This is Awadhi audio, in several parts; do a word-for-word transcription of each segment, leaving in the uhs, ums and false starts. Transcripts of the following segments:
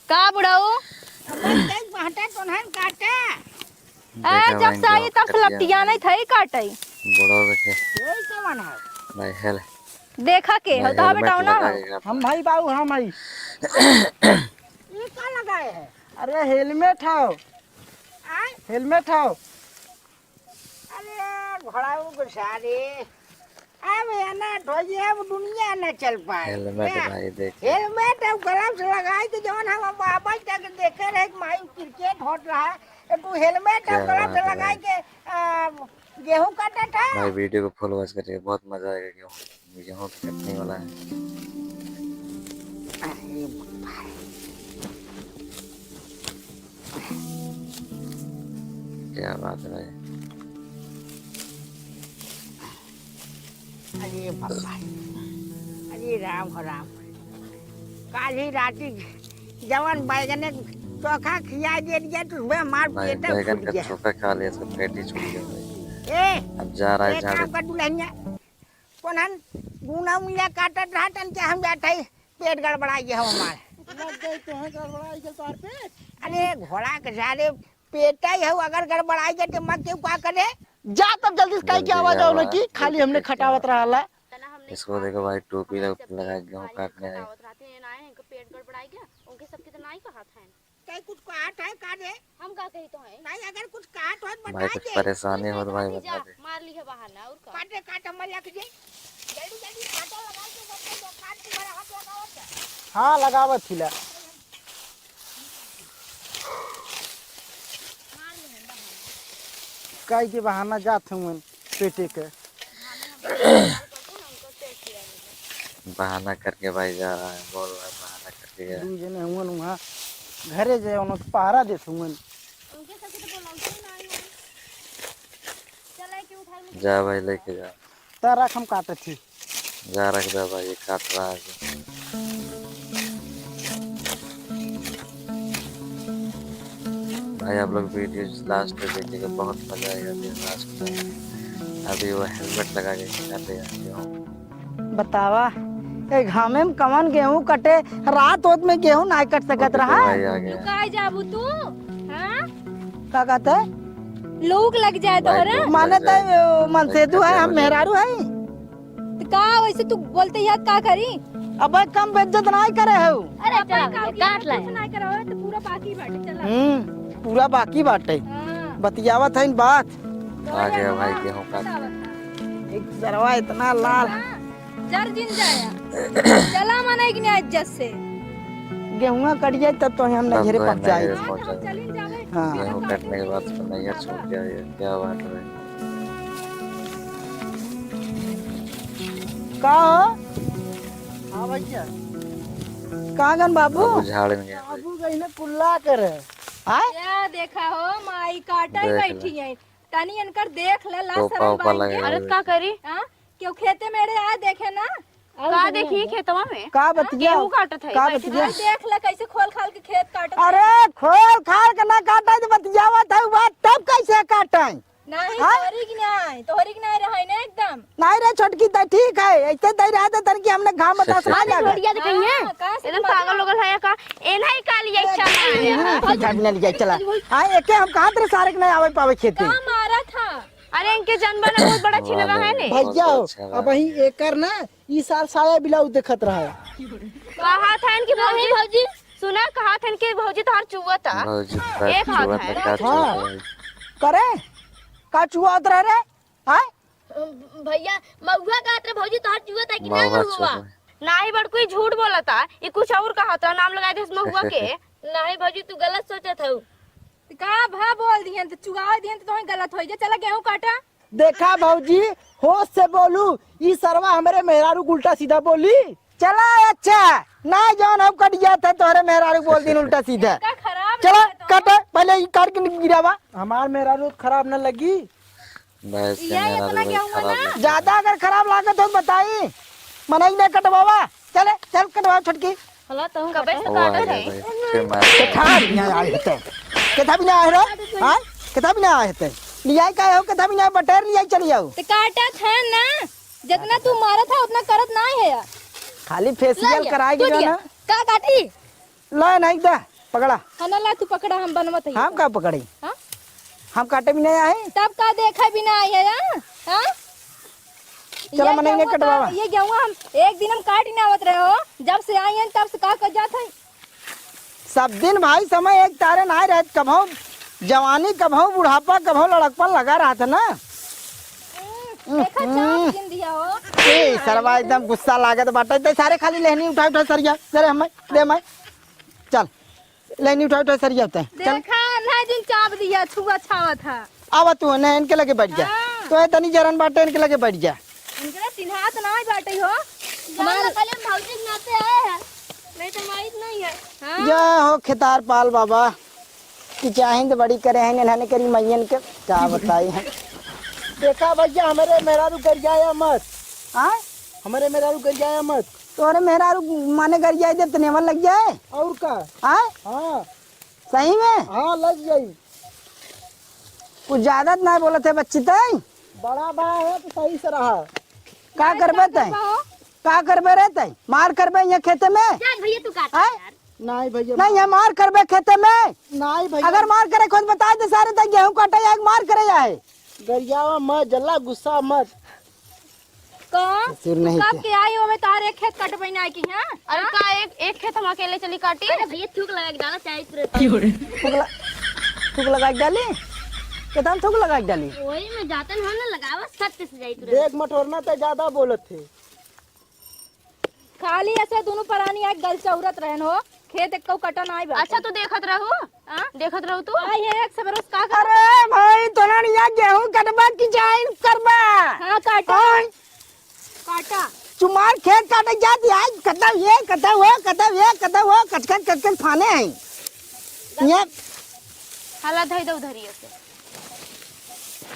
का बुढ़ऊ? अब कई घंटा तो नहीं काटे। ए, देखा जब भाई, से आई तब से कटिया लपटिया नहीं थई काटई। बुढ़ऊ देखे। यही कवन है? भाई हेल। देखा के हो, भाई तो हेलमेट बेटाओ ना लगा हो। के काट। हम भाई बाबू, हम भाई। ये का लगाए है? अरे हेलमेट हो। आय? हेलमेट हो। अरे घोड़ाऊ के सारे, अब ये ना ढोइए, अब दुनिया ना चल पाए। हेलमेट क्या? भाई देखे। हेलमेट और ग्लव्स लगाई के जवन हम बाबा तक देखे रहे कि माई क्रिकेट होत रहा, तो तू हेलमेट और क्या ग्लव्स बात है लगाई भाई। के, आ, गेहूं काटत है। भाई वीडियो को फुल वॉच करिए, बहुत मजा आएगा गेहूं, गेहूं तो कटने वाला है। अरे बाप रे। क्या बात है भाई। अरे बाबा, अरे राम हो राम। काल ही राती जवन बैगने चोखा खिया दे दिया तो वह मार भाई, पेट बैगन फूट का गया। चोखा खा लिया, इसका पेट ही छूट गया भाई। ए, अब जा रहा है ए, झाड़ू। काम कर दुल्हनिया, कौन हन गुना मुंजा काटत रहा तन के हम जात हई, पेट गड़बड़ाई गया हो हमार। लग गई तो है गड़बड़ाई गया तोहर पेट। अरे घोड़ा के सारे पेटा ही हऊ, अगर गड़बड़ाई जाए तो मत केहू का करे। जा तब जल्दी से कह के जल्दी आवा जाओ ना आवा, कि खाली हमने खटावत रहला। इसको देखो भाई, टोपी लग-, लगा के गेहूं काटने आए। पेट गड़बड़ाई गया, उनके सबके तो नाई कहत हैं। कहीं कुछ कहत है का रे? हम का कही तो है? नहीं, अगर कुछ कहत हो तो भाई, बता कुछ दे। परेशानी हो तो भाई बता दे। मार ली है बहाना और का? काटे काट हमर लग जे। जल्दी जल्दी काटा लगा के बच्चे लोग काट के बड़ा हाथ लगावत है। हाँ, लगावत हिला। काहे के बहाना जात हूँ पेटे के। बहाना करके भाई जा रहा है, बोल रहा है बहाना करके गया। दू जने हुवन वहाँ घरे जे उन्हों के पहरा देत हुवन। उनके सबके तो बोलावते ही ना आई है। चला के उठा ले। जा भाई लेके जा। त रख हम काटत ही। जा रख दे भाई, ये काट रहा है। भाई आप लोग वीडियो लास्ट में देखिएगा, बहुत मजा आएगा अभी लास्ट में। अभी वो हेलमेट लगा के काटे जाते हो। बतावा, ए घामे में कवन गेहूं कटे, रात होत में गेहूं नाय कट सकत ओके, रहा। भाई आ गया। लुकाए जाबू तू, हाँ? का कहते? लूक लग जाए भाई, तोहरे। लूक माने लग जाए। त मनसेधू है, हम मेहरारू है। तो का वैसे तू बोलते याद का करी? अबे कम बेइज्जत नाय करे हऊ। अरे अब चला, का काट कुछ लाए। नाय करा हो, तो पूरा बाकी बाटे, चला। हम्म, पूरा बाकी बाटे। हाँ। बतियावत है बात। आ गया भाई, गेहूं काट। बतावत है। एक सरवा इतना लाल। हाँ, जर जिन जाया। चला मने कि नहीं इज्जत से। गेहुआ कट जाए तब तो हम तब नैहरे तो पहुँच जाए। नैहरे पहुँच जाए। हाँ। गेहूं कटने के बाद तो नैहर छूट जाए, क्या बात है। का हो? हाँ भैया। कहाँ गन बाबू? बाबू झाड़ में गए। बाबू गई ना कुल्ला करे। आय? या देखा हो, माई काटा ही देख ले। बैठी है। तनी इनकर देख ले, ला टोपा शरम ओपा बाई लगे के। हुए। अरे का करी? हाँ? केहू खेते मेड़े आ देखे ना? का देखी खेतवा में? का बतिया? गेहूं काटत है, का बैठे बतिया? हैं। देख ले कैसे खोल खाल के खेत काटत है। अरे खोल खाल के ना काटे तो बतियावत है, बात तब कैसे काटे? नहीं, हाँ? तोहरी की नहीं, तोहरी की नहीं रहे ना एकदम। नहीं रे छोटकी, त ठीक है, ऐसे दई रहे थे तन की हमने घाम बतास ना लगा। छोड़िया तो कहीं है। हाँ, कहाँ से एकदम मार पागल हो गल है का? ए नहीं काली ये चला। हाँ, सीधा भी ना लिया चला। हाँ, एके हम कहाँ तेरे सारे के नहीं आवे पावे खेते। का मारा था? अरे इनके जनबा ना बहुत बड़ा छिनरा है ने। भैया हो, अच्छा अब वही एकर ना ई साल साया ब्लाउज देखत रहा है। कहा था इनकी भौजी, भौजी। सुना, कहा था इनकी भौजी तोहार चुआ था। भौजी तोहार एक हाथ चुआ है। था, का चुआ था? करे? का चुआ उतरा रे? हाँ? भैया, महुआ कहत रहे, "भौजी, तोहार चुअत है कि ना महुआ महुआ?" चुअत है। नाही बड़कू, ई झूठ बोलत है, ई कुछ और कहत रहा, नाम लगाए देस महुआ के। नाही भौजी, तू गलत सोचत हऊ। का भा बोल दिहन, त चुआवे दिहन, त तोहें गलत होई जे। चला गेहूं काटा। देखा भौजी, होश से बोलू, ई सरवा हमरे मेहरारू के उल्टा सीधा बोली। चला अच्छा, ना जौन हम कट जात है, तोहरे मेहरारू बोल दिन उल्टा सीधा। का खराब चला, लगत हो? काटा, पहले ई काट के गिरावा। हमार मेहरारू खराब न लगी। बस, ये मेहरारू इतना भाई क्या हुआ खराब ना? लगी। ज्यादा अगर खराब लागत हो तो बताई, मनई ने कटवावा। चले, चल कटवावा छोटकी। हला तो कबे से हुआ काटत है है। भाई, फिर मार के था भी ना आए थे। के था भी ना आए रे? हाँ? के था भी ना आए थे? लियाई का हो, के था भी ना बटेर लियाई चली आओ। तो काटत है ना, जितना तू मारत है उतना करत ना है यार। खाली फेशियल ला यार, कराए के तू जो दिया। ना। का काटी? ला नहीं दा। पकड़ा। हाँ, ना ला, तू पकड़ा, हम बनवत है हम का पकड़ी? हाँ? हम काटे भी नहीं आए। तब का देखा भी ना आए है, हाँ? हाँ? चला, ये मने गेहूं कटवावा। ये गेहूं हम एक दिन हम काट ही ना आवत रहे हो, जब से आई हैं तब से का कर जात है। सब दिन भाई समय एक तारे ना रहत, कभो जवानी, कभो बुढ़ापा, कभो लड़कपन लगा रहत है ना। हम्म, देखा हम्म। चाप जिन दिया हो। ए, सरवा एकदम गुस्सा लागत बाटे। ते सारे खाली लेहनी उठा, उठा सरिया। दे रे हमें, दे मैं। चल, लेहनी उठा, उठा सरिया ते। चल। देखा, ना जिन चाप दिया, छुआ छावत है। आवा तू, ना इनके लगे बैठ जा। हाँ। तो ये तनी जरन बाटे, इनके लगे बैठ जा। इनके ना चिन्हात ना ही बाटे हो। हमारे खाली हम भौजी के नाते आए हैं, नहीं तो हमारी तो नहीं है। हाँ। जय हो खेतार पाल बाबा। कि चाहिन तो बड़ी करे हैं, इन्हने करी मैयन के, का बताई हम। देखा भैया, हमरे मेहरारू गरियाया मत। हाँ? हमरे मेहरारू गरियाया मत। तोरे मेहरारू माने गरियाई दे, तनेवन लग जाए। और का? हाँ? हाँ। सही में? हाँ, लग जाई। कुछ ज्यादा तो ना बोलत है बच्ची तई। बड़ा बा है तो सही से रहा। का करबे तई? का करबे रे तई? मार करबे ये खेते में? चल भैया, तू काट हैं? यार। नहीं भैया, नहीं, ये मार करबे खेते में। नहीं भैया। अगर मार करे, खुद बताए दे सारे, तई गेहूं काटे या मार करे जाए। गरियावा मत, जल्ला गुस्सा मत। का? ससुर नहीं कब के। के आई होवे तार एक खेत कटबे ना की, हाँ? अरे हाँ? का एक, एक खेत हम अकेले चली काटी? अरे भैया, थूक लगा के डाला चाहे तुरंत। थूक ल-, थूक लगा के डाली? कितना थूक लगा के डाली? वही में जातन हो ना लगावा, सत्य से जाई तुरंत। देख मटोरना तो ज्यादा बोलत है। खाली ऐसे दोनों परानी आज गलचौरत रहन हो, खेत एक्को कटा नाई बा। अच्छा, तू देखत रहू? हाँ? देखत रहू तू? आई है एक सबरोस का कर? अरे भाई, तोलन या गेहूं कटबा कि जाइन करबा? हाँ, काटा। हाँ। काटा। चुमार खेत काटे जात, आज कतौ ये, कतौ वो, कतौ ये, कतौ वो, कचकन, कचकन फाने हैं। ये हला धई दो धरियो से।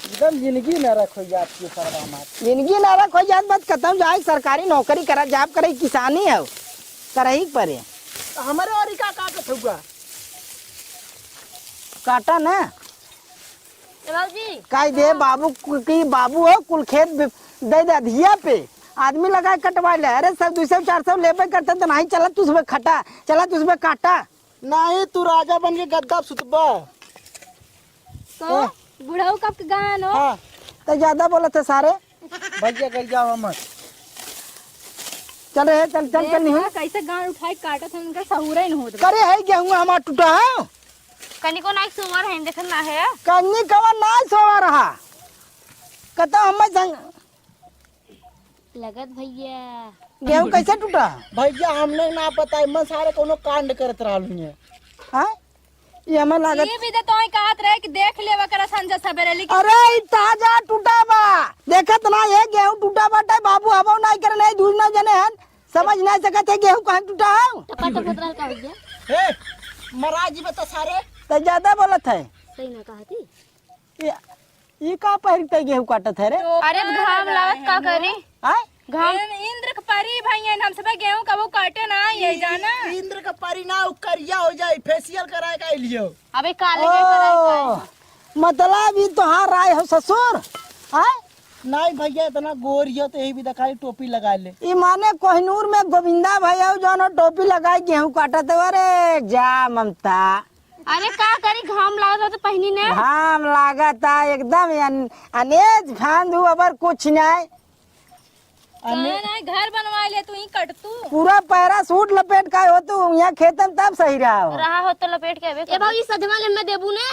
एकदम जिंदगी नरक हो जात के सरवा मार। जिंदगी नरक हो जात, बस कतौ जाए सरकारी नौकरी करा, जाब करे, किसानी है, करही परे। तो हमरे ओरी का काटत हुआ? काटा ना। ए बाबूजी। काई दे हाँ। बाबू कु-, की बाबू हो, कुल खेत बे-, दे दे अधिया पे। आदमी लगाए कटवा ले। अरे सब दो सौ चार सौ लेबे करते तो नहीं चलत, तू उसमें खटा, चलत उसमें काटा। नहीं, तू राजा बन के गद्दा सुतबा। तो ए। बुढ़ऊ कब के गान हो? हाँ। तो ज्यादा बोलत है सारे। भैया, गरियावा मत। चल रे, चल, चल, चल, देख नहीं। ना, कैसे गान उठाई काटत है, उनका सहूरे नहीं होत बा। करे है गेहूं हमार टूटा है। कनी को ना सोवर है, देखन ना है। कनी कवन ना सोवर रहा। कतौ हमें संग लगत भैया। गेहूं कैसे टूटा? भैया, हमने ना पता है, मन सारे कोनो कांड करत रहल हुई है। हाँ? ये हमें लागत ये भी तो तोय कहत रहे कि देख लेवा करा संझा सबेरे, लेकिन अरे, ई ताजा टूटा बा। देखत ना, ये गेहूं टूटा बाटे, बाबू हबो नाई करे, नहीं दूर ना जने हन, समझ नहीं सकत है गेहूं कहाँ टूटा है। टपा टप होत रहल का भैया? ए, मरा जी बता सारे। तो ज्यादा बोलत है। सही ना कहती। ये, ई का पहिर के गेहूं काटत है रे? अरे, घाम लागत, का करी? आय? घाम। इन-, इंद्र के परी भैया, हम सब गेहूं कबो काटे ना, ये ई-, जाना। इंद्र के परी ना, उ करिया हो जाए, फेशियल कराए का लियो। अबे, काले के कराए का? ओ, मतलब ई तोहार राय हो ससुर? आय? नहीं भैया, इतना गोर हियो तो यही भी दिखाई, टोपी लगा ले। ई माने कोहिनूर में गोविंदा भैया जौन टोपी लगाए गेहूं काटत है, अरे जा ममता। अरे का करी, घाम लागत बा तो पहिनी ने। घाम लागत आ एकदम अन-, अनेज फांद हूँ, अबर कुछ नहीं। अने- कहे नहीं, घर बनवा ले तू, ही कट तू। पूरा पैरासूट लपेट का हो तू, यहाँ खेतन तब सही रहा हो। रहा हो तो लपेट के अबे ए कर। भौजी, सजवा ले, मैं देबू ने।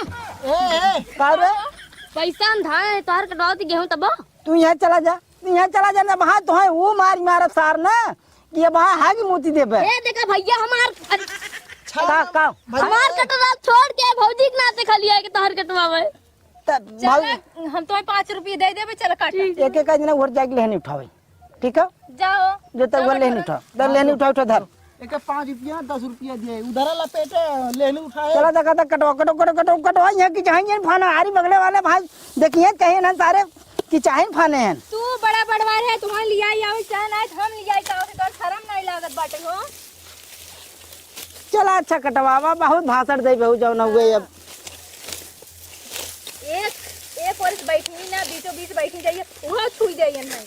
ए, ए। का रे? पैसा हम धाए, तोहर कटवावत गेहूं तब। तू यहाँ चला जा, तू यहाँ चला जा, ना वहाँ तो है, वो मारी मारब सार ना। कि अब हाँ, हागी मोती देबे। ए, देखा भैया, हमार, अरे, का, का? हमार कटरा छोड़ के भौजी के नाते खाली आए के तोहर कटवावे। त चला, भौ- हम तोहे पाँच रुपये दे देबे, चला काट। ठीक। एक एक जना उहर जाके लेहनी उठावे, ठीक है? जाओ। जो तक जाओ उहर लेहनी उठा। उठा, तो लेहनी उठा, उठा धर। एक पाँच रुपया, दस रुपया दिए, उधर ला पेटे, लेहनी उठाए। चला, देखा था, कटवा, कटवा, कटवा, कटवा, कटवा, यहाँ की चाहे ये फाना, हारी बगले वाले भाई, देखिए, कहे ना सारे, कि चाहे फाने हैं। तू बड़ा बड़वार है, तुम्हारे लिया ही आवे, चाहे ना, हम लिया ही आवे, तो शर्म नहीं लागत बाटे हो। चला, अच्छा कटवावा, बहुत भाषण दे बहू, जौन हुए अब। एक, एक ओर से बैठी ना, बीचों बीच बैठी जाइए, वो छुई जाइए नहीं।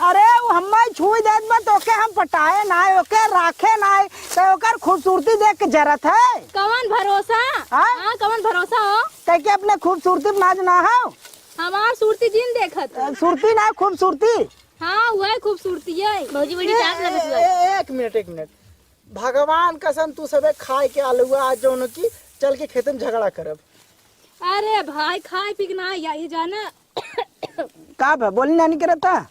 अरे, उ हम्मे छुई देत बा, तो ओके हम पटाए नाय, ओके राखे नाय, तो ओकर खूबसूरती देख के जरत है। कवन भरोसा? हाँ? हाँ, कवन भरोसा हो? तैके अपने खूबसूरती पे नाज ना हो? हमार सूरती जिन देखत हो। अ, सूरती ना, खूबसूरती। हाँ, वह खूबसूरती है। भौजी बड़ी ए, चाक लगत ए, बा। ए, एक मिनट, एक मिनट। भगवान कसम, तू सबे खाए के आलुआ आज जौन की चल के खेते में झगड़ा करब। अरे भाई, खाए पी के ना आई जाना। का बा, बोली नानी करता?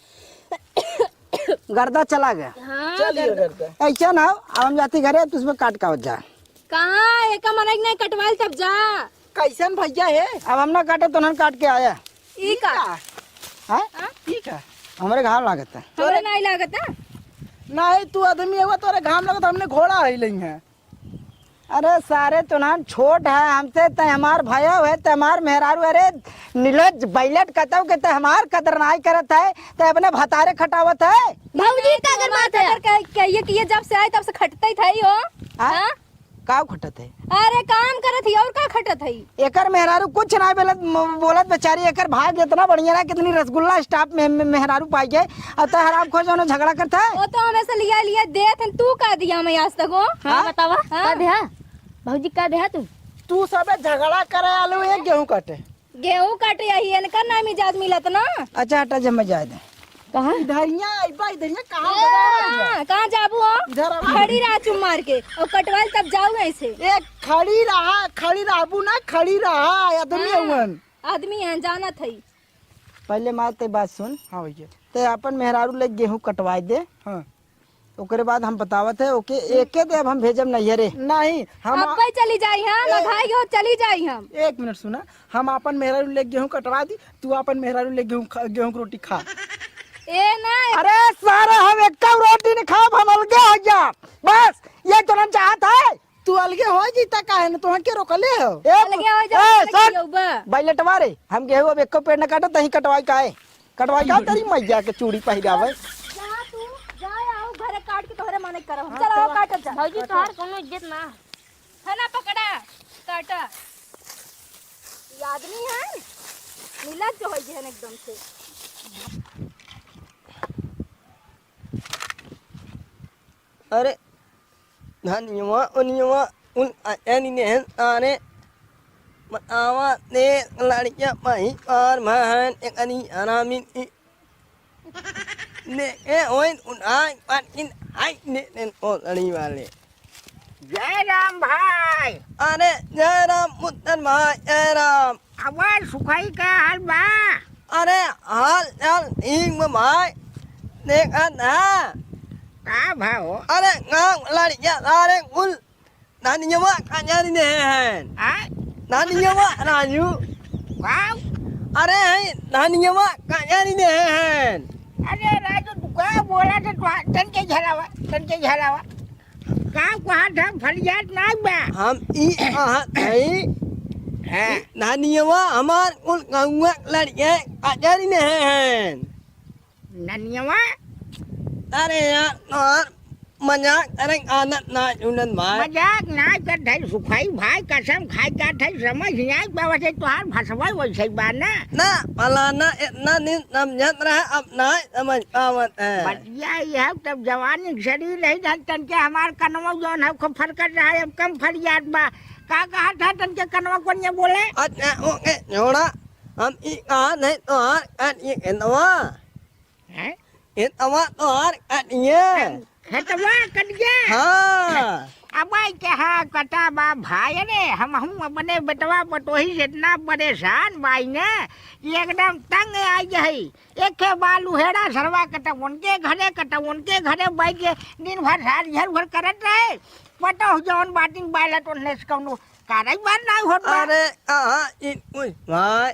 गर्दा चला गया। हाँ, चलिए गर्दा। गर्दा। ऐसा ना हो, अब हम जाती घरे, तू उसमें काट का हो जा। कहाँ? एका मनई नहीं कटवाइल तब जा। कैसन भैया है? अब हम ना काटे तो उन्हन काट के आया। ई का? हाँ? हाँ? ई का? हमरे घाम लागत है। हमरे नहीं लागत है। नहीं, तू आदमी हुआ, तोरे घाम लागत, हमने घोड़ा है लई है। अरे सारे, तुन्हन छोट है हमसे, ते हमार भाई है, ते हमार मेहरारू। अरे नीलज बैलट कतौ के, ते हमार कदर नाई करत है, ते अपने भतारे खटावत है। भौजी का अगर बात है? कह-, कहिए कि ये जब से आए तब से खटते ही था ही हो। हाँ? हाँ? का खटत है? अरे काम करत ही और का खटत है? एकर मेहरारू कुछ ना बोलत, म-, बोलत बेचारी, एकर भाग इतना बढ़िया ना, कितनी रसगुल्ला स्टाफ में, में मेहरारू पाई गए। अब तो हराम खोज होने झगड़ा करता है। वो तो हमें से लिया लिया देत हैं, तू का दिया मैं आज तक हो? हाँ, हाँ? बतावा, हाँ? का देहा? भौजी का देहा तू? तू सबे झगड़ा करे आलू, एक गेहूं काटे। गेहूं काटे यही इनका ना मिजाज मिलत ना। अच्छा हटा, जब मैं जाए दे। कहाँ? इधरिया अइबा, इधरिया कहाँ ए, भागा रहा है? हाँ, कहाँ जाबू हो? इधर आवा। खड़ी रहा चुप मार के, और कटवाल तब जाऊ ऐसे। ए, खड़ी रहा, खड़ी रहबू ना, खड़ी रहा, आदमी हाँ, हुवन। आदमी हैं, जानत है। पहले माँ ते बात सुन। हाँ भैया। ते अपन मेहरारू ले गेहूं कटवाए दे। हाँ। ओकरे बाद हम बतावत है, ओके, एके दे अब हम भेजब नैहरे। नहीं, हम अब्बे चली जाई हम, ए, अघाई हो चली जाई हम। एक मिनट सुना, हम आपन मेहरारू ले गेहूं कटवा दी, तू आपन मेहरारू ले गेहूं खा, गेहूं की रोटी खा। ए ना, अरे सारे, हम एक रोटी नहीं खाब, हम अलगे हो जा। बस, ये तो हम चाहत है। तू अलगे हो जीता काहे न, तोहन के रोकले हो? ए, अलगे हो जा, ए, अलगे सट। हो बा। बैलेटवा रे, हम गेहूं अब एको पेड़ न काटत, तहीं कटवाई काहे? कटवाई का तेरी मैया के चूड़ी पहिरावे? जा तू, जा आओ घरे काट के तोहरे मने करब। हाँ, चल आओ चला। काटत जा। भौजी तोहार कोनो इज्जत ना। है ना पकड़ा, काटा। ये आदमी है, मिलत जो होई है एकदम से। अरे, धनियवा, उनियवा, उन, अ, एनी नेहन आने, म, आवा, ने, लड़किया, माही, और महन, एक अनी, अनामिन, इ, ने, ए, ओइन, उन, आई, पर, इन, आई, ने, ने, ओ, लड़ी वाले। जय राम भाई। अरे, जय राम, मुत्तन भाई, जय राम। अबे सुखई का हाल बा? अरे, हाल चाल ठीक बा भाई। देखत ह। का भाव? अरे, गाँव लड़िया सारे कुल धनियवा कचहरी में हैं। आय? धनियवा राजू। का? अरे, हैं, धनियवा कचहरी में हैं। अरे राजू, तू का बोला थे? तू तन के झलावा, तन के झलावा। का कहत हम फरियाद ना बा। हम ई कहत हई, हाँ। धनियवा हमार कुल गौवा लड़िया कचहरी में हैं। धनियवा? अरे यार, तोहार मजाक करे आदत ना चुनत भाई। मजाक ना करत हई सुखई भाई, कसम खाई जात हई, समझ नहीं आई पावत है तोहार भसवा वैसे बा ना। ना, फलाना इतना दिन समझत रहा, अब ना समझ पावत है। बतिया ये है, तब जवानी के शरीर रही ना, तन के हमार कनवा जौन है, खूब फरकत रहा है, अब कम फरियाद बा। का कहा था तन के कनवा कोनिया बोले? अच्छा, ओके, छोड़ा, हम ई कहा नहीं तो हार कर ये कनवा। हैं? ये तवा तो हार कर ये। खेतवा कट गया? हाँ। अब आई के हाँ कटा बा भाई रे, हमहू अपने बेटवा बटोही से इतना परेशान बाई ने कि एकदम तंग आई गई। एक के बालू हेड़ा सरवा कटा उनके घरे, कटा उनके घरे बाई के दिन भर साल झर भर करत रहे। पटो जौन बाटिन बालत उन्हें से कौनो कारवाई बात ना होत बा। अरे, आहा, इन, उई, भाई।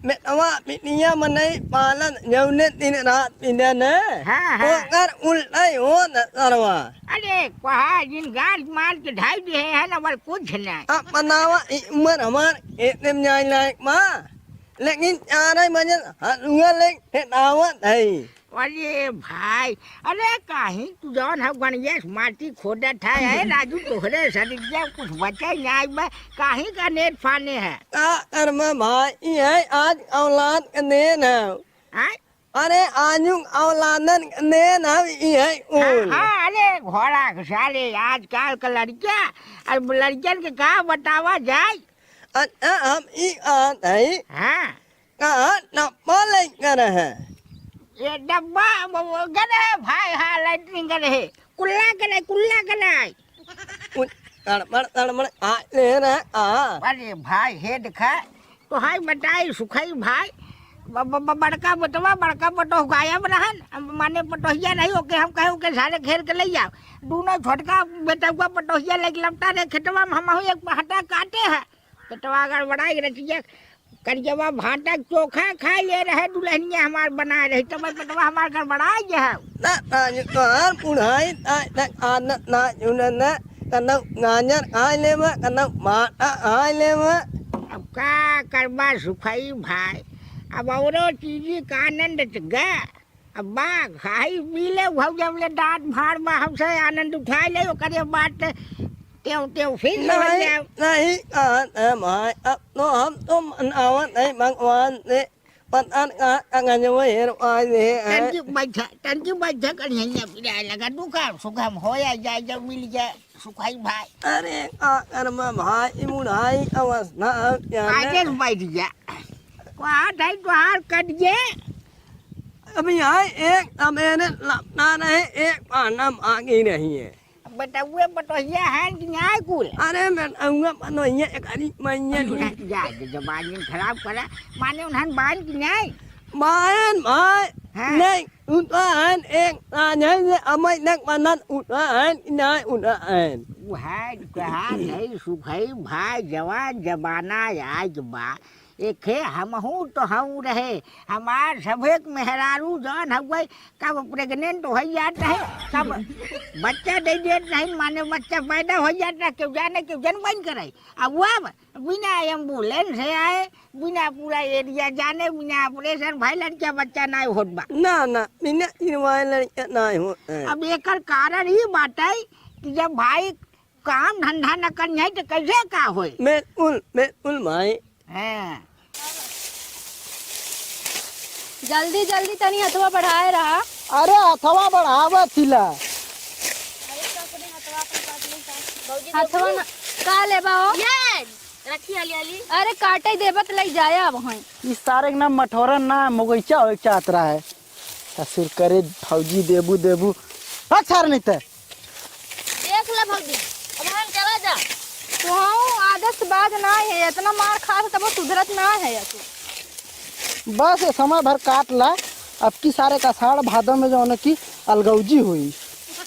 बेटवा बिटिया मनई पालन जौने दिन रात बिना ने, हाँ, हाँ। ओकर उल्टा ही होत सरवा। अरे, कहा जिन गांठ मार के ढाई दिए है ना, बल कुछ नहीं। अब बतावा, ई उम्र हमार खेते में जाए लायक बा, लेकिन चार बजे हलुआ लेके खेतावत है। अरे भाई, अरे काहे तू जौन है गणेश माटी खोदत है, ए राजू, तोहरे शरीर के कुछ बचे नहीं बा, काहे का नेट फाने है? का करबा भाई, ई है आज औलाद के देन है। आय? अरे आजुक औलादन के देन हम इहै हाँ, कुल। हाँ, अरे घोड़ा के साले, आजकल के लड़किया, अब लड़कियन के का बतावा जाए? अच्छा, हम ई कहत हई, हाँ। कहाँ डब्बा लइके रहे? ये डब्बा, वो, वो गए रहे भाई, हाँ, लैट्रिन गए रहे। कुल्ला गए रहे, कुल्ला गए रहे। कुछ गड़बड़, गड़बड़, आ, ले रहे, आ। अरे भाई, हे देखा, तो हाय बताई सुखई भाई, ब-, ब-, ब-, बड़का बेटवा, बड़का पतोह गायब रहन, अब माने पतोहिया नहीं, ओके हम कहे, ओके सारे घेर के ले जाओ। दूनो छोटका बेटवा पतोहिया लेके लपटा रहे खेतवा में, हमहू एक पहटा काटे है। पेटवा गड़बड़ाई रचिया, करियवा भाटा चोखा खाए ले रहे दुल्हनिया हमार बनाए रही, तब पेटवा हमार गड़बड़ाई जे है। ना, ना, ये तोहार बुढ़ाई ताई तक आदत ना छूटत ना, कनौ गाजर खाए लेबा, कनौ भाटा खाए लेबा। अब का करबा सुखई भाई, अब औरो चीजी का आनंद त गा। अब बा, खाई पी ले, भौजब ले दाँत फाड़ बा, हमसे आनंद उठाए ले, ओकरे बाद ते, तेव, तेव फिर लेवल नहीं, जाओ। नहीं कहत है भाई, अब तो हम तो मनावत है भगवान से, पता न कहाँ का गजब हेरवाए दे है। टंकी बैठा, टंकी बैठा कर यहीं पिराए लगा, दुख सुख हम होया जाए, जब मिल जाए। सुखाई भाई। अरे का करबा भाई, ई बुढ़ाई अवस्था अब जाने। आगे से बैठ जा। कहा था तोहार कट जे। अभी यहाँ एक सवेरे लपटा रहे, एक पाना मांगी रही है। बेटउए पतोहिया है कि नाय कुल? अरे बेटउए पतोहिया, एक अरी मैया की। जा, जा, जबान खराब करा। माने उन्हन बान कि नाय? बान भाई, हाँ। नहीं। उठा है एक, आ, नहीं, नहीं, अमय नक बनन, उठा है, नहीं, उठा है। उ है, कहा नहीं, सुखई भाई, जवान जमाना आज बा। एखे हमहू तो हम रहे, हमार सभे के मेहरारू जौन हउवे, कब pregnant होइ जात रहे, कब बच्चा दे देत रहे, माने बच्चा पैदा होइ जात रहे, केहू जाने, केहू जनबे न करे। आ वो अब बिना ambulance से आए, बिना पूरा area जाने, बिना operation भाई लड़का बच्चा नाय होत बा। ना, ना, बिना इनवाए लड़का नाय होत है। अब एकर कारण ई बाटे कि जब भाई काम धंधा न करिहैं तो कैसे का होई? बिल्कुल, बिल्कुल भाई। हाँ। जल्दी, जल्दी तनी हथवा बढ़ाए रहा। अरे हथवा बढ़ावत हिला। हथवा ना, का लेबा हो? ये रखी हाली हाली। अरे काटे देबत लई जाया अब हैं। ई सारे के नाम मठोरन ना, मगोइचा होए के चाहत रहा है। ससुर करे भौजी देबू देबू। अच्छा नहीं ते। देख ले भौजी, अब हम चला जा। तोहू आदत से बाज ना है, इतना मार खात तबो सुधरत ना है तू। बस ये समय भर काट ला, अब की सारे का आषाढ़ भादो में जौन की अलगौजी हुई।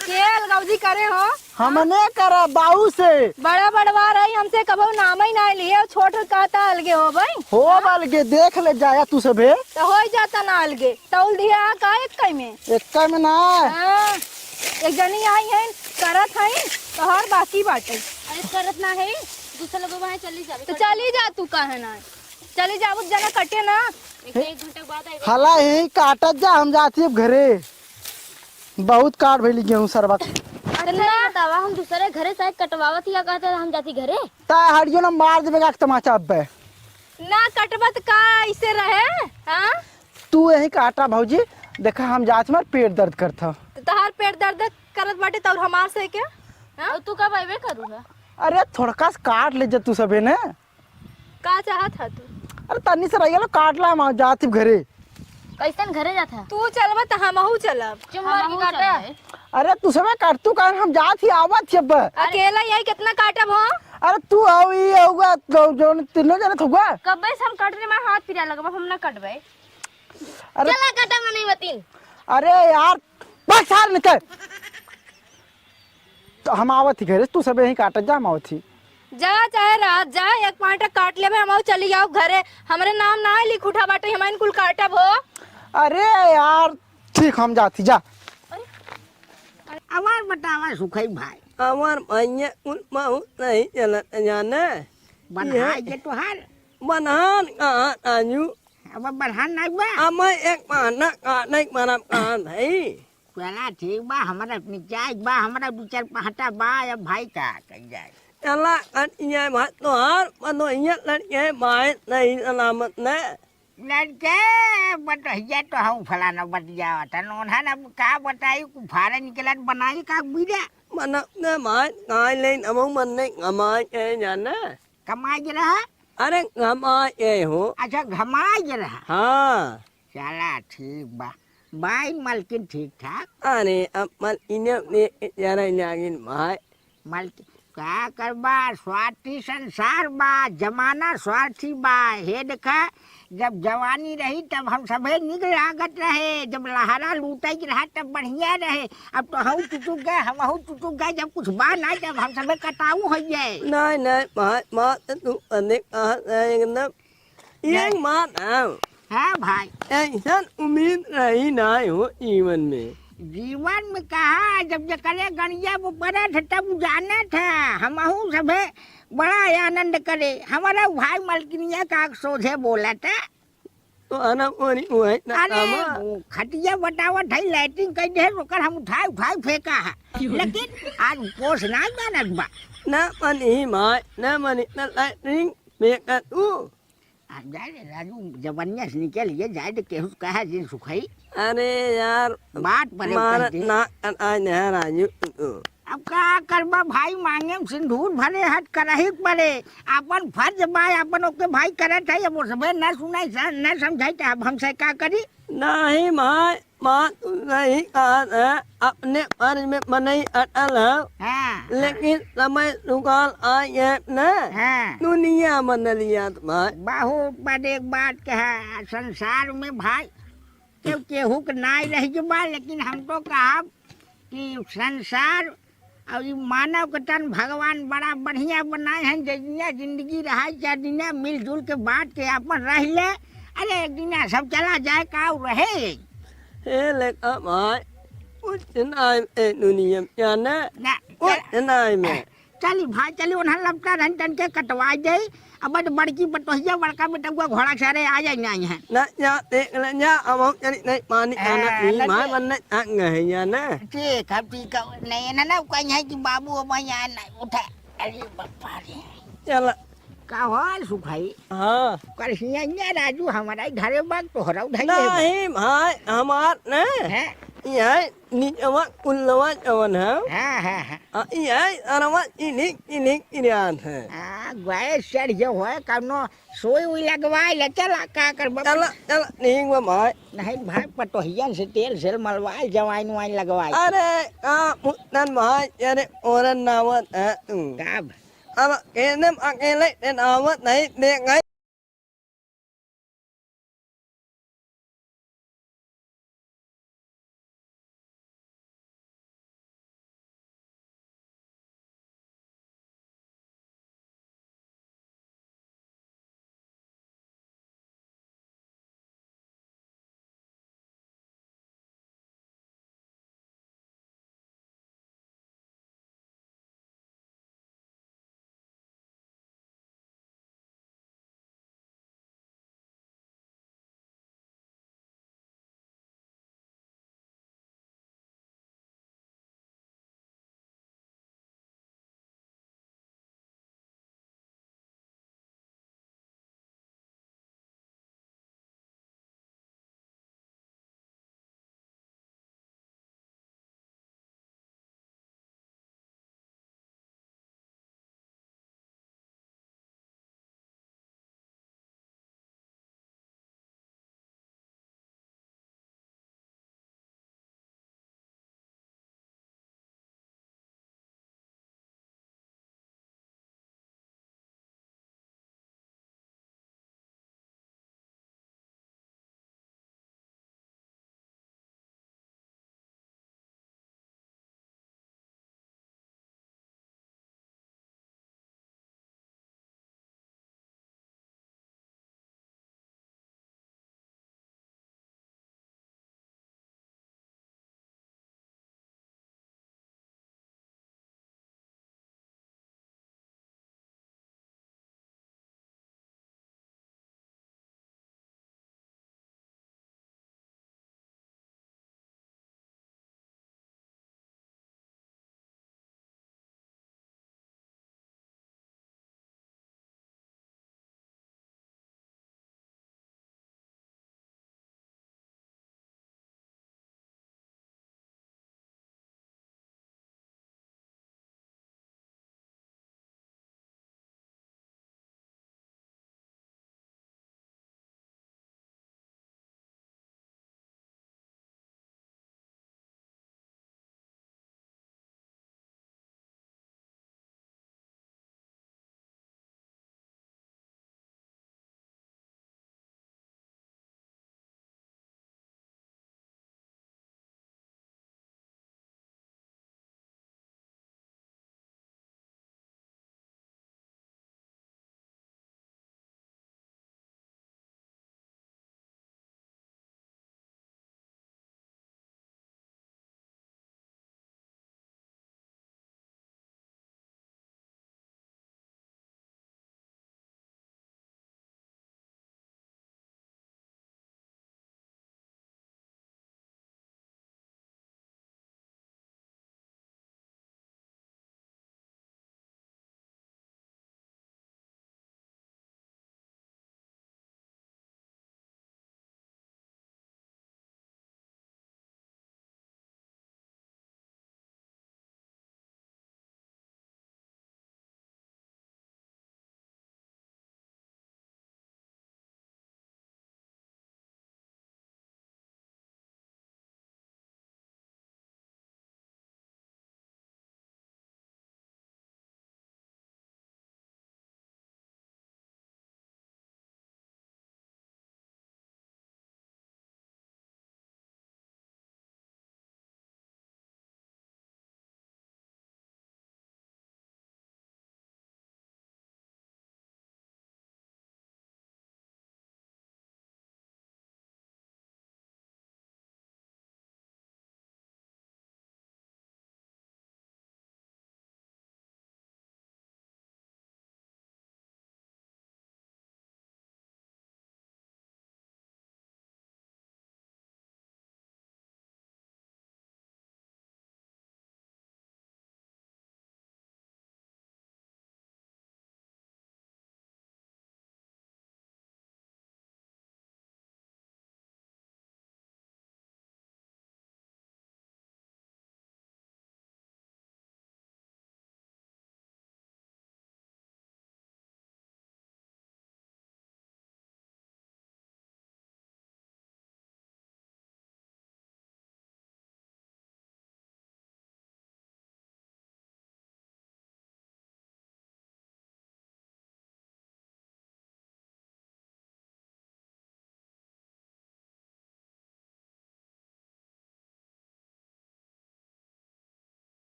के अलगौजी करे हो? हमने करा बाऊ से। बड़ा बड़वा रही, हमसे कबो नाम ही ना लिए, छोट का ता अलगे हो भाई। हो हाँ? अलगे देख ले जाया तू सभे। तो हो ही जाता ना अलगे। तौल दिया का एक कई में? एक कई में ना। हाँ, एक जनी आई है, करत है, तोहार बाकी बाटे। अरे करत ना है, दूसरे लोग वहाँ चली जावे। तो चली जा तू, काहे ना? चली जाबू, जना कटे ना। एक, एक घंटे बाद आएगा। हला ही काटत जा, हम जाती अब घरे। बहुत काट भइली गेहूं सरवा। अरे ना बतावा, हम दूसरे घरे से कटवावत हिया, कहते हम जाती घरे। ता हड़ियो ना मार देबे का तमाचा अब्बे। ना कटबत का ऐसे रहे, हाँ? तू यही काटा भौजी, देखा हम जात हमार पेट दर्द करत ह। तो तहार पेट दर्द करत बाटे तौर हमार से के? हाँ? और तू कब अबे करू है? अरे थोड़का से काट ले जा तू सबे ने। का चाहत ह तू? अरे तनी से रह गेलो काट ला, हम जात ही घरे। कैसन घरे जात है? तू चलबा त हमहू चलब। चुम्मा हमहू काटा। चलबे। अरे तू सबे काट, तू काट, हम जात ही आवत ही अब। अकेला यही कितना काटब हो? अरे तू आओ, ई आओगा, जो, जो तीनों जने थुआ। कब्बे से हम काटने में हाथ पिरा लगबा, हम ना कटबे। अरे चला काटा मने बतिन। अरे यार, बस यार निकल। तो हम आवत ही घरे, तू सब यहीं काटत जा, हम आवत ही। जा चाहे रात जा, एक पाटा काट लेबे, हम चली जाओ घरे। हमरे नाम ना लिख उठा बाटे, हम कुल काटब हो। अरे यार, ठीक, हम जात ही, जा। अरे, अवार बतावा सुखई भाई। अवार भैया कुल बहुत नहीं चलत जाने। बन्हाए ये के तोहार। बन्हान कहाँ आजू? अब बन्हान ना हुआ? अब मैं एक पाना काटने के मारा कहाँ भाई? चला ठीक बा, हमरा मिजाज बा, हमरा दू चार पहटा बा, अब भाई का कइल जाए? चला कट जाए भाई तोहार, पतोहिया लड़के बाए नहीं सलामत ने। लड़के, बटहिया तो हम फलाना बतियावत हन, उन्हन अब का बताई, कुफारे निकलत बनाई का बीरा। मन अपने माय, काई लेन अमऊ मन ने कमाए के जाना। कमाए के रहा? अरे, कमाए के हो। अच्छा, घमाए के रहा। हाँ। चला, ठीक बा। बाई मलकिन ठीक ठाक? अरे, अब मलकिन ने जरा जागिन भाई। मलकिन, का करबा, स्वार्थी संसार बा, जमाना स्वार्थी बा। हे देखा, जब जवानी रही, तब हम सभे निक लागत रहे, जब लहरा लूटे के रहा, तब बढ़िया रहे। अब तो हऊ चुचुक गए, हमहू चुचुक गए, जब कुछ बा ना, जब हम सभे कटाऊ हो जाए। नहीं, नहीं, माँ, माँ, तो तू अनेक कहा है एकदम। ये नहीं। माँ, हाँ। हाँ भाई। ऐसन उम्मीद रही ना हो जीवन में। जीवन में कहा, जब जकरे गड़िया वो पड़त है, तब उ जानत है। हमहू सभे बड़ा आनंद करे। हमारा भाई मलकिनिया का सोझे बोलत है। तो आना ओरी उहै ना अरे, कामा। वो खटिया बटावत है, लैट्रिन कइ दे, ओकर हम उठाए, उठाए फेंका है। लेकिन आज कोस ना जानत बा। ना मनी माय, ना मनी ना लैट्रिन फेंका तू। आ, जाए रे राजू, जवनिया से निकल ये, जाए दे केहू से कहा जिन सुखई। अरे यार, बात परे मार कह दे। ना, आ, आ, ना राजू, तू। अब का करबा भाई, मांगे में सिंदूर भरे हट करही के परे। आपन फर्ज बा, आपन ओके भाई करत है, अब ओसबे न सुनाई स-, न समझाई त अब हमसे का करी? नहीं माय, माँ तू सही कहत है, अपने फर्ज में मनई अटल है, हाँ, हाँ। लेकिन समय सुकाल आई है न, हाँ। दुनिया बदल जात भाई। बहुत बड़े बात कहा संसार में भाई, केहू केहू के नाई रह बा, लेकिन हम तो कहब कि संसार और ई मानव के तन भगवान बड़ा बढ़िया बनाए हैं। जदिना जिंदगी रहा, जदिना मिलजुल के बांट के आपन रह ले। अरे एक दिना सब चला जाए, का रहे। हे लेका भाई, कुछ नाई ए दुनिया में जाने, ना, कुछ चल-, नाई में। चली भाई, चली, उन्हन लपटा रहन तन के कटवाई दे। अब तो बड़की पतोहिया, बड़का बेटउआ घोड़ा सारे आ जाए ना यहाँ। ना, जा, देख ले, जा, अब हम चली नहीं पानी ए, आना, नहीं, नहीं, माय नहीं। बनने आ गए हैं, या ना? ठीक है, ठीक है। नहीं, ना, ना, कहीं है कि बाबू अब यहाँ नहीं उठा। अरे बापा रे। चला। का हाल सुखाई? हाँ। कल हिया, हिया राजू हमारा ही घरे बाग तोहरा उधाई है बा। नहीं भाई, हमार ना। हैं? यही निचवा कुल्लवा जवन है। हाँ, हाँ, हाँ। आ, यही अरवा इनिक, इनिक, इनियान है। आ, गैस चढ़ गयो है, कौनो सुई उई लगवाए ले, चला, का करबा? चला, चला, ठीक बा भाई। नहीं भाई, पतोहियन से तेल सेल मलवाए, जवाइन वाइन लगवाए। अरे, का मुतन भाई, अरे, औरन नावत है तू। का भ-, अब एकदम अकेले दिन आवत नहीं, देख गई।